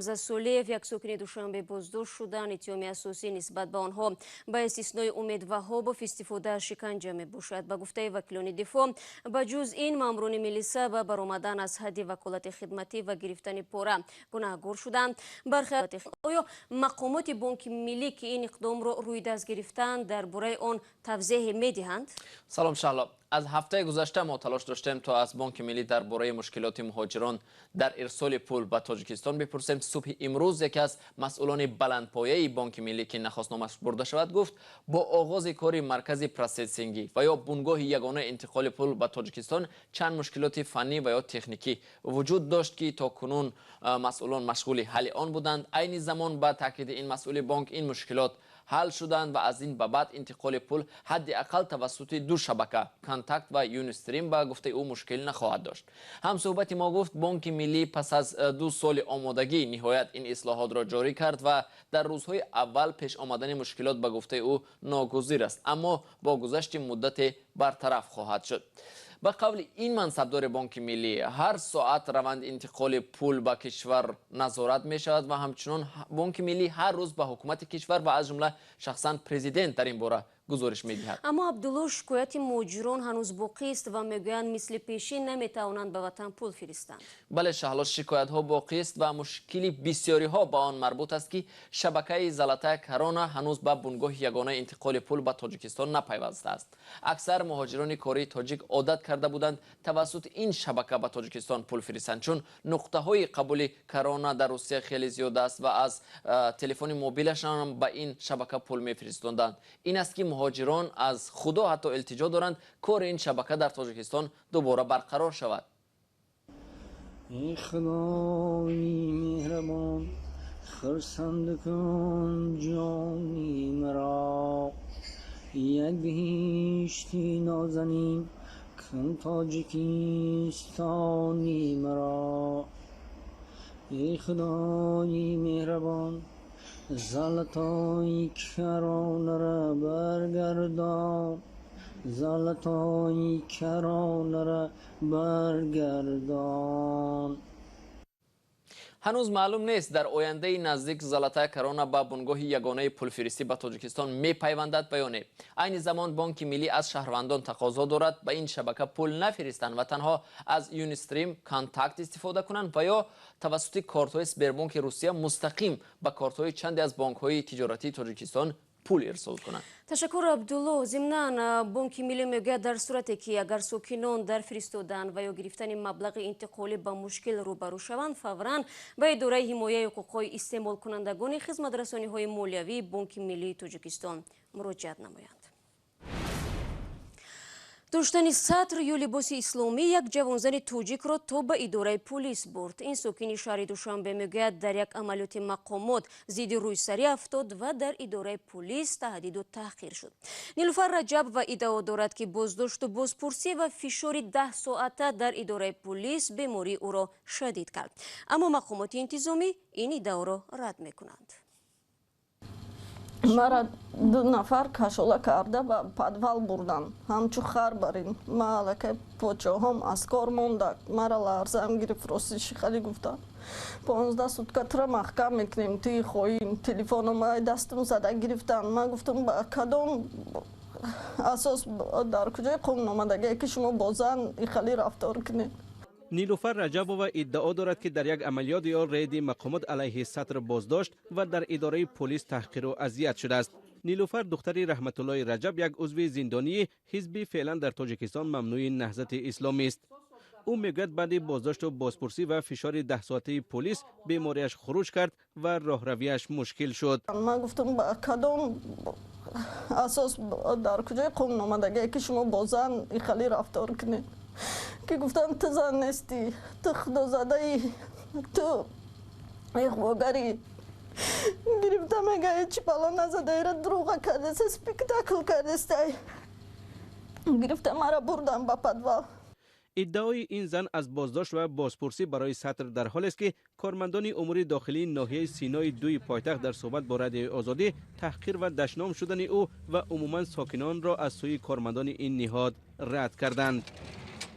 Засулиев, як сокини Душанбе, боздошт шуданд. Иттиҳоми асосӣ нисбат ба онҳо ба истиснои Умед Ваҳобов истифода аз шиканҷа мебошад. Ба гуфтаи вакилони дифоъ, ба ҷуз ин маъмурони милиса ба баромадан аз ҳадди ваколати хидматӣ ва гирифтани пора гунаҳгор шуданд. Бархе оё мақомоти Бонки Миллӣ, ки ин иқдомро рӯи даст гирифтанд, дар бораи он тавзеҳе медиҳанд? Салом, Шаҳло. Аз ҳафтаи гузашта мо талош доштем, то аз Бонки Миллӣ дар бораи мушкилоти муҳоҷирон дар ирсоли пул ба Тоҷикистон бипурсем. Субҳи имрӯз яке аз масъулони баландпояи Бонки Миллӣ, ки нахост номаш бурда шавад, гуфт, бо оғози кори маркази процессингӣ ва ё бунгоҳи ягонаи интиқоли пул ба Тоҷикистон чанд мушкилоти фаннӣ ва ё техникӣ вуҷуд дошт, ки то кунун масъулон машғули ҳалли он буданд. Айни замон, ба таъкиди ин масъули бонк, ин мушкилот ҳал шуданд ва аз ин ба баъд интиқоли пул ҳадди ақал тавассути ду шабака, Контакт ва Юнистрим, ба гуфтаи ӯ, мушкил нахоҳад дошт. Ҳамсӯҳбати мо гуфт, Бонки Миллӣ пас аз 2 соли омодагӣ ниҳоят ин ислоҳотро ҷорӣ кард ва дар рӯзҳои аввал пеш омадани мушкилот, ба гуфтаи ӯ, ногузир аст, аммо бо гузашти муддате бартараф хоҳад шуд. Ба қавли ин мансабдори Бонки Миллӣ, ҳар соат раванди интиқоли пул ба кишвар назорат мешавад ва ҳамчунон Бонки Миллӣ ҳар рӯз ба ҳукумати кишвар ва аз ҷумла шахсан президент дар ин бора гузориш медиҳад. Аммо, Абдулло, шикояти муҳоҷирон ҳанӯз боқист ва мегӯянд, мисли пешин наметавонанд ба ватан пул фиристанд. Бале, Шаҳло, шикоятҳо боқист ва мушкили бисёриҳо ба он марбут аст, ки шабакаи Золотая Корона ҳанӯз ба бунгоҳи ягонаи интиқоли пул ба Тоҷикистон напайвастааст. Аксар муҳоҷирони кории тоҷик одат карда буданд тавассути ин шабака ба Тоҷикистон пул фиристанд, чун нуқтаҳои қабули корона дар Русия хеле зиёд аст ва аз телефони мобилашон ба ин шабака пул мефиристонданд. Ин аст, ки муҳоҷирон аз Худо ҳатто илтиҷо доранд, кори ин шабака дар Тоҷикистон дубора барқарор шавад. Эй Худои меҳрабон, хурсанд кун ҷони маро, як биҳишти нозанин кун Тоҷикистони маро. Эй Худои меҳрабон, Золотая Коронаро баргардон, Золотая Коронаро баргардон. Ҳанӯз маълум нест, дар ояндаи наздик Золотая Корона ба бунгоҳи ягонаи пулфиристӣ ба Тоҷикистон мепайвандад ва ё не. Айни замон Бонки Миллӣ аз шаҳрвандон тақозо дорад, ба ин шабака пул нафиристанд ва танҳо аз Юнистрим, Контакт истифода кунанд ва ё тавассути кортҳои Сбербонки Русия мустақим ба кортҳои чанде аз бонкҳои тиҷоратии Тоҷикистон пул ирсол кунанд. Ташаккур, Абдулло. Зимнан, Бонки Миллӣ мегӯяд, дар сурате ки агар сокинон дар фиристодан ва ё гирифтани маблағи интиқолӣ ба мушкил рӯбарӯ шаванд, фавран ба Идораи ҳимояи ҳуқуқҳои истеъмолкунандагони хизматрасониҳои молиявии Бонки Миллии Тоҷикистон муроҷиат намоянд. Доштани сатр ё либоси исломӣ як ҷавонзани тоҷикро то ба идораи пулис бурд. Ин сокини шаҳри Душанбе мегӯяд, дар як амалиёти мақомот зидди рӯйсарӣ афтод ва дар идораи пулис таҳдиду таҳқир шуд. Нилуфар Раҷабова иддао дорад, ки боздошту бозпурсӣ ва фишори 10 соата дар идораи пулис бемории ӯро шадид кард, аммо мақомоти интизомӣ ин иддаоро рад мекунанд. Мара ду нафар кашола карда ба подвал бурдан, ҳамчу хар барин. Ма аллакай почоҳом аз кор монда, мара ларзаам гирифт. Ростиши хали гуфтам, 15 сутка тура маҳкам мекунем, туи хоин. Телефонома дастам зада гирифтан. Ман гуфтам, ба кадом асос, дар куҷои қонун омадагие, ки шумо бо зан ихали рафтор кунед? Нилуфар Раҷабова иддао дорад, ки дар як амалиёт ё рейди мақомот алайҳи сатр боздошт ва дар идораи полис таҳқиру азият шудааст. Нилуфар духтари Раҳматуллои Раҷаб, як узви зиндонии ҳизби феълан дар Тоҷикистон мамнӯи Наҳзати Исломист. Ӯ мегӯяд, баъди боздошту бозпурсӣ ва фишори 10-соатаи полис бемориаш хуруҷ кард ва роҳравиаш мушкил шуд. Ман гуфтам, ба кадом асос, дар куҷои қонун омадагие, ки шумо бо зан ихали рафтор кунед? Ки гуфтам, ту зан нестӣ, ту худозадаӣ, ту иғвогарӣ. Гирифта мега, ҳечи бало назадаира, дурӯға кардеста, спектакл кардестай. Гирифта мара бурдан ба подвал. Иддаои ин зан аз боздошт ва бозпурсӣ барои сатр дар ҳолест, ки кормандони умури дохилии ноҳияи Синои дуи пойтахт дар суҳбат бо Радиои Озодӣ таҳқир ва дашном шудани ӯ ва умуман сокинонро аз сӯи кормандони ин ниҳод рад карданд.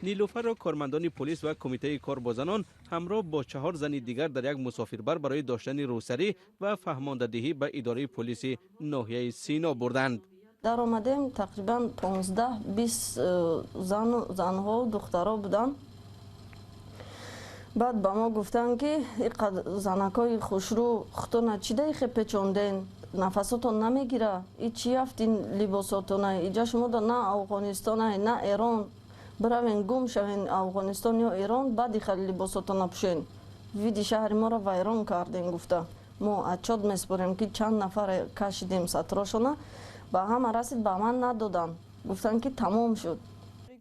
Нилуфарро кормандони полис ва кумитаи кор бо занон ҳамроҳ бо 4 зани дигар дар як мусофирбар барои доштани рӯсарӣ ва фаҳмондадиҳӣ ба идораи полиси ноҳияи Сино бурданд. Даромадем, тақрибан 15-20 занҳо духтаро буданд. Баъд ба мо гуфтанд, ки занакҳои хушрӯ худтона чӣ даихе печонден, нафасотон намегира, и чӣ афт ин либосотона, иҷа шумода на Афғонистона, на Эрон, биравен гум шавен Афғонистон ё Эрон, баъд иха либосотона пӯшен, види шаҳри моро вайрон кардем гуфта. Мо отчёт меспорем, ки чанд нафар кашидем сатрошона, ба ҳама расид, ба ман надоданд, гуфтанд, ки тамом шуд.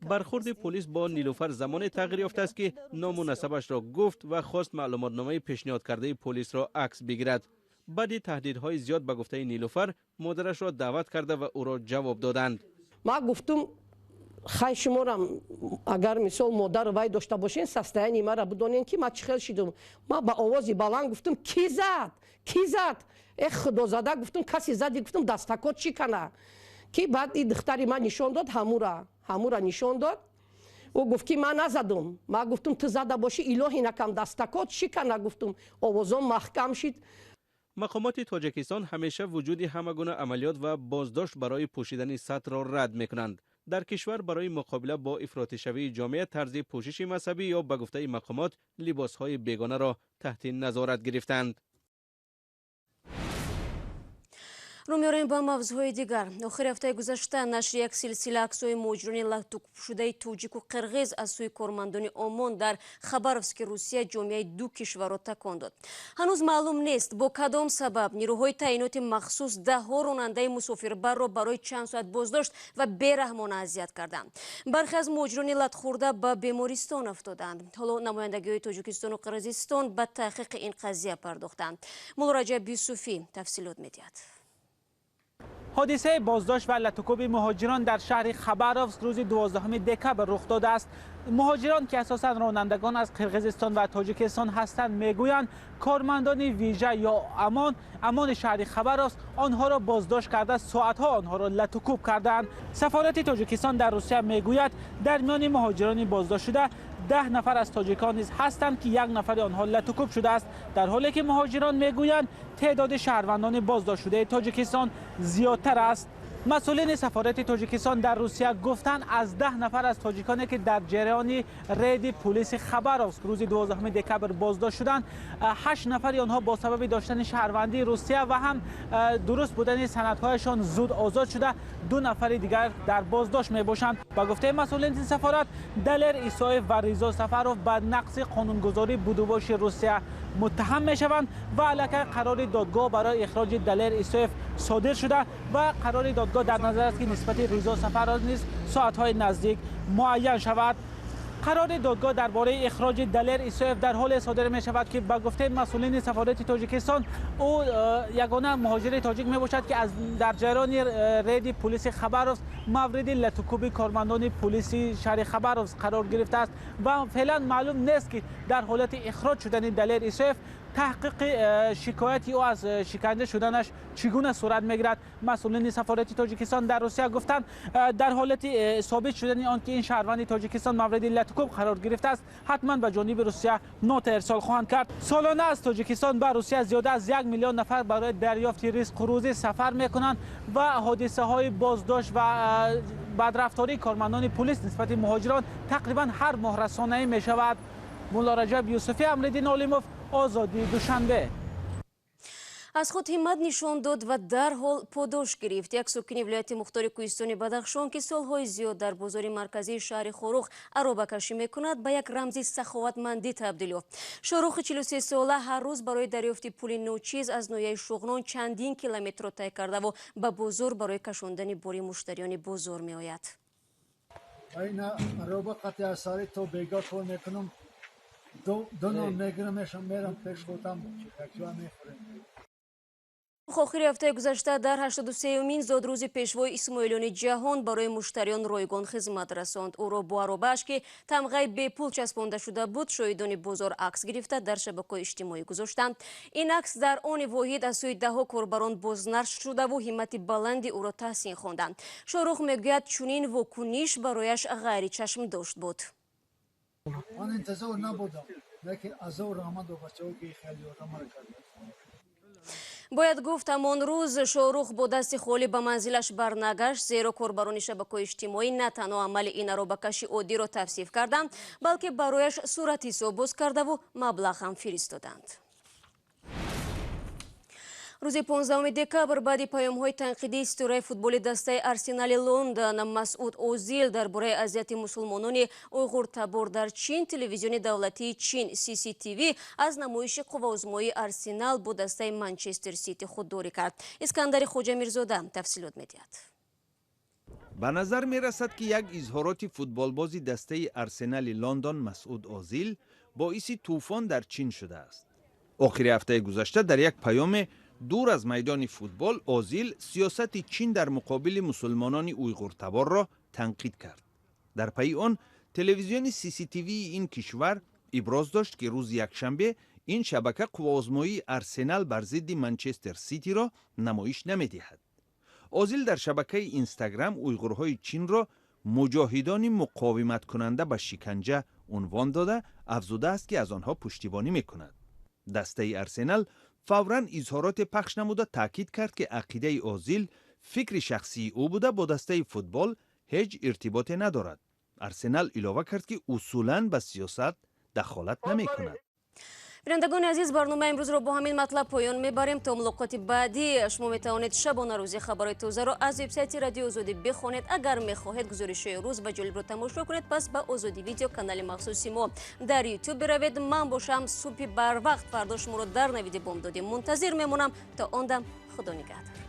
Бархурди полис бо Нилуфар замоне тағйир ёфтааст, ки ному насабашро гуфт ва хост маълумотномаи пешниҳод кардаи полисро акс бигирад. Баъди таҳдидҳои зиёд, ба гуфтаи Нилуфар, модарашро даъват карда ва ӯро ҷавоб доданд. Ман гуфтум, хай, шуморам агар мисол модар вай дошта бошен, состояние мара бидонен, ки ман чӣ хел шидум. Ман ба овози баланд гуфтум: «Ки зад, ки зад? Э, худозада!» Гуфтум, касе зади, гуфтум, дастакот чӣ кана? Ки баъд и духтари ман нишон дод, ҳамура нишон дод. Ӯ гуфт, ки ман назадум. Ман гуфтум, ту зада бошӣ, илоҳи накам, дастакот чӣ кана? Гуфтум, овозон маҳкам шид. Мақомоти Тоҷикистон ҳамеша вуҷуди ҳама гуна амалиёт ва боздошт барои пӯшидани сатрро рад мекунанд. Дар кишвар барои муқобила бо ифротишавии ҷомеа тарзи пӯшиши мазҳабӣ ё ба гуфтаи мақомот либосҳои бегонаро таҳти назорат гирифтанд. Рӯ меорем ба мавзӯъҳои дигар. Охири ҳафтаи гузашта нашри як силсила аксҳои муҳоҷирони латукӯбшудаи тоҷику қирғиз аз сӯи кормандони ОМОН дар Хабаровски Русия ҷомеаи ду кишварро такон дод. Ҳанӯз маълум нест, бо кадом сабаб нирӯҳои таъиноти махсус даҳҳо ронандаи мусофирбарро барои чанд соат боздошт ва бераҳмона азият карданд. Бархе аз муҳоҷирони латхӯрда ба бемористон афтоданд. Ҳоло намояндагиҳои Тоҷикистону Қирғизистон ба таҳқиқи ин қазия пардохтанд. Муллораҷаб Юсуфӣ тафсилот медиҳад. Ҳодисаи боздошт ва латукӯби муҳоҷирон дар шаҳри Хабаровск рӯзи 12 декабр рух додааст. Муҳоҷирон, ки асосан ронандагон аз Қирғизистон ва Тоҷикистон ҳастанд, мегӯянд, кормандони вижа ё ОМОНи шаҳри Хабаровск онҳоро боздошт карда, соатҳо онҳоро латукӯб кардаанд. Сафорати Тоҷикистон дар Русия мегӯяд, дар миёни муҳоҷирони боздоштшуда 10 нафар аз тоҷикон низ ҳастанд, ки як нафари онҳо латукӯб шудааст, дар ҳоле ки муҳоҷирон мегӯянд, теъдоди шаҳрвандони боздоштшудаи Тоҷикистон зиёдтар аст. Масъулини сафорати Тоҷикистон дар Русия гуфтанд, аз 10 нафар аз тоҷиконе, ки дар ҷараёни рейди пулиси Хабаровск рӯзи 12 декабр боздошт шуданд, ҳашт нафари онҳо бо сабаби доштани шаҳрвандии Русия ва ҳам дуруст будани санадҳояшон зуд озод шуда, ду нафари дигар дар боздошт мебошанд. Ба гуфтаи масъулини сафорат, Далер Исоев ва Ризо Сафаров ба нақзи қонунгузории будубоши Русия муттаҳам мешаванд ва аллакай қарори додгоҳ барои ихроҷи Далер Исоев содир шуда ва қарори додгоҳ дар назар аст, ки нисбати Ризо Сафаров низ соатҳои наздик муайян шавад. Қарори додгоҳ дар бораи ихроҷи Далер Исоев дар ҳоле содир мешавад, ки ба гуфтаи масъулини сафорати Тоҷикистон, ӯ ягона муҳоҷири тоҷик мебошад, ки дар ҷараёни рейди пулиси Хабаровск мавриди латукӯби кормандони пулиси шаҳри Хабаровск қарор гирифтааст ва феълан маълум нест, ки дар ҳолати ихроҷ шудани Далер Исоев таҳқиқи шикояти ӯ аз шиканҷа шуданаш чӣ гуна сурат мегирад. Масъулини сафорати Тоҷикистон дар Русия гуфтанд, дар ҳолати собит шудани он ки ин шаҳрванди Тоҷикистон мавриди латукӯб қарор гирифтааст, ҳатман ба ҷониби Русия нота ирсол хоҳанд кард. Солона аз Тоҷикистон ба Русия зиёда аз 1 миллион нафар барои дарёфти ризқу рӯзӣ сафар мекунанд ва ҳодисаҳои боздошт ва бадрафтории кормандони пулис нисбати муҳоҷирон тақрибан ҳар моҳ расонаӣ мешавад. Муллораҷаб Юсуфӣ, Амриддин Олимов, Озодӣ, Душанбе. Аз худ ҳиммат нишон дод ва дарҳол подош гирифт. Як сокини вилояти мухтори кӯҳистони Бадахшон, ки солҳои зиёд дар бозори марказии шаҳри Хоруғ аробакашӣ мекунад, ба як рамзи саховатмандӣ табдил ёфт. Шоҳрухи 43сола ҳар рӯз барои дарёфти пули ночиз аз ноҳияи Шуғнон чандин километрро тай кардаву ба бозор барои кашондани бори муштариёни бозор меояд. Ина ароба қати асари то бега кор мекунам, ду нон мегирам, мерам пеш худам, якҷоя мехӯрем. Охири ҳафтаи гузашта дар 83-юмин зодрӯзи пешвои исмоилёни ҷаҳон барои муштариён ройгон хизмат расонд. Ӯро бо аробааш, ки тамғаи бепул часпонда шуда буд, шоҳидони бозор акс гирифта, дар шабакаҳои иҷтимоӣ гузоштанд. Ин акс дар они воҳид аз сӯи даҳҳо корбарон бознашр шудаву ҳиммати баланди ӯро таҳсин хонданд. Шоҳрух мегӯяд, чунин вокуниш барояш ғайричашмдошт буд. Ман интизор набудам, лекин азор раҳмат ба бачаҳо, ки хеле ёрдам мара карданд. Бояд гуфт, ҳамон рӯз Шоҳрух бо дасти холӣ ба манзилаш барнагашт, зеро корбарони шабакаҳои иҷтимоӣ на танҳо амали ин аробакаши оддиро тавсиф карданд, балки барояш суратҳисоб боз кардаву маблағ ҳам фиристоданд. Рӯзи 15 декабр баъди паёмҳои танқидии ситораи футболи дастаи Арсенали Лондон Масъуд Озил дар бораи азияти мусулмонони уйғуртабор дар Чин, телевизиони давлатии Чин CCTV аз намоиши қувваозмоии Арсенал бо дастаи Манчестер Сити худдорӣ кард. Искандари Хоҷамирзода тафсилот медиҳад. Ба назар мерасад, ки як изҳороти футболбози дастаи Арсенали Лондон Масъуд Озил боиси тӯфон дар Чин шудааст. Охири ҳафтаи гузашта дар як паёме дур аз майдони футбол Озил сиёсати Чин дар муқобили мусулмонони уйғуртаборро танқид кард. Дар пайи он телевизиони CCTV ин кишвар иброз дошт, ки рӯзи якшанбе ин шабака қувваозмоии Арсенал бар зидди Манчестер Ситиро намоиш намедиҳад. Озил дар шабакаи Инстаграм уйғурҳои Чинро муҷоҳидони муқовиматкунанда ба шиканҷа унвон дода, афзудааст, ки аз онҳо пуштибонӣ мекунад. Дастаи Арсенал фавран изҳороте пахш намуда таъкид кард, ки ақидаи Озил фикри шахсии ӯ буда, бо дастаи футбол ҳеҷ иртиботе надорад. Арсенал илова кард, ки усулан ба сиёсат дахолат намекунад. Бинандагони азиз, барномаи имрӯзро бо ҳамин матлаб поён мебарем. То мулоқоти баъдӣ шумо метавонед шабонарӯзи хабарҳои тозаро аз вебсайти Радиои Озодӣ бихонед. Агар мехоҳед гузоришҳои рӯз ва ҷолибро тамошо кунед, пас ба Озодӣ видео, канали махсуси мо дар Ютуб биравед. Ман бошам субҳи барвақт фардо шуморо дар навиди бомдодӣ мунтазир мемонам. То он дам Худо нигаҳдор.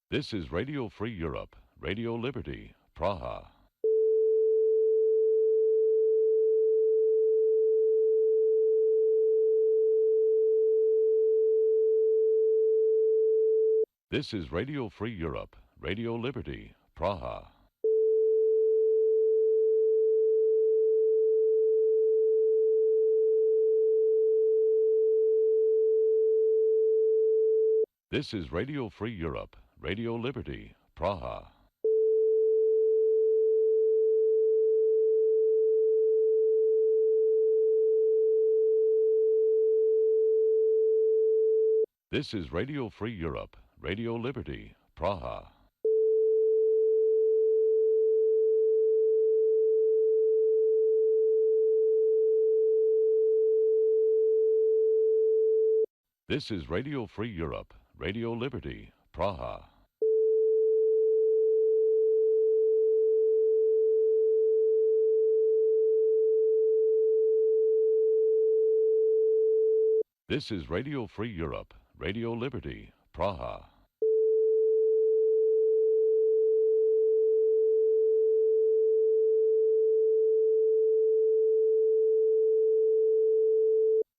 This is Radio Free Europe, Radio Liberty, Praha. This is Radio Free Europe, Radio Liberty, Praha. This is Radio Free Europe, Radio Liberty, Praha. This is Radio Free Europe, Radio Liberty, Praha. This is Radio Free Europe, Radio Liberty, Praha. This is Radio Free Europe, Radio Liberty, Praha.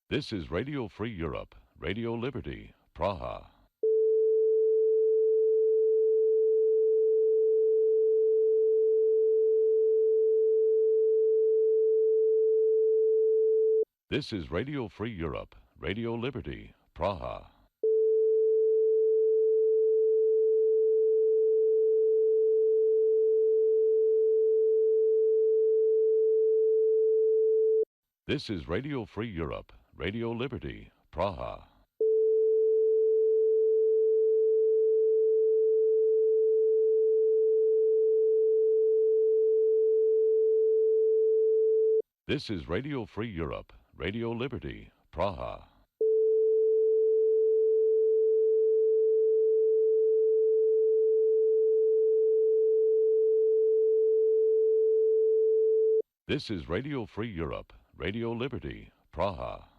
This is Radio Free Europe, Radio Liberty, Praha. This is Radio Free Europe, Radio Liberty, Praha. This is Radio Free Europe, Radio Liberty, Praha. This is Radio Free Europe, Radio Liberty, Praha. This is Radio Free Europe, Radio Liberty, Praha.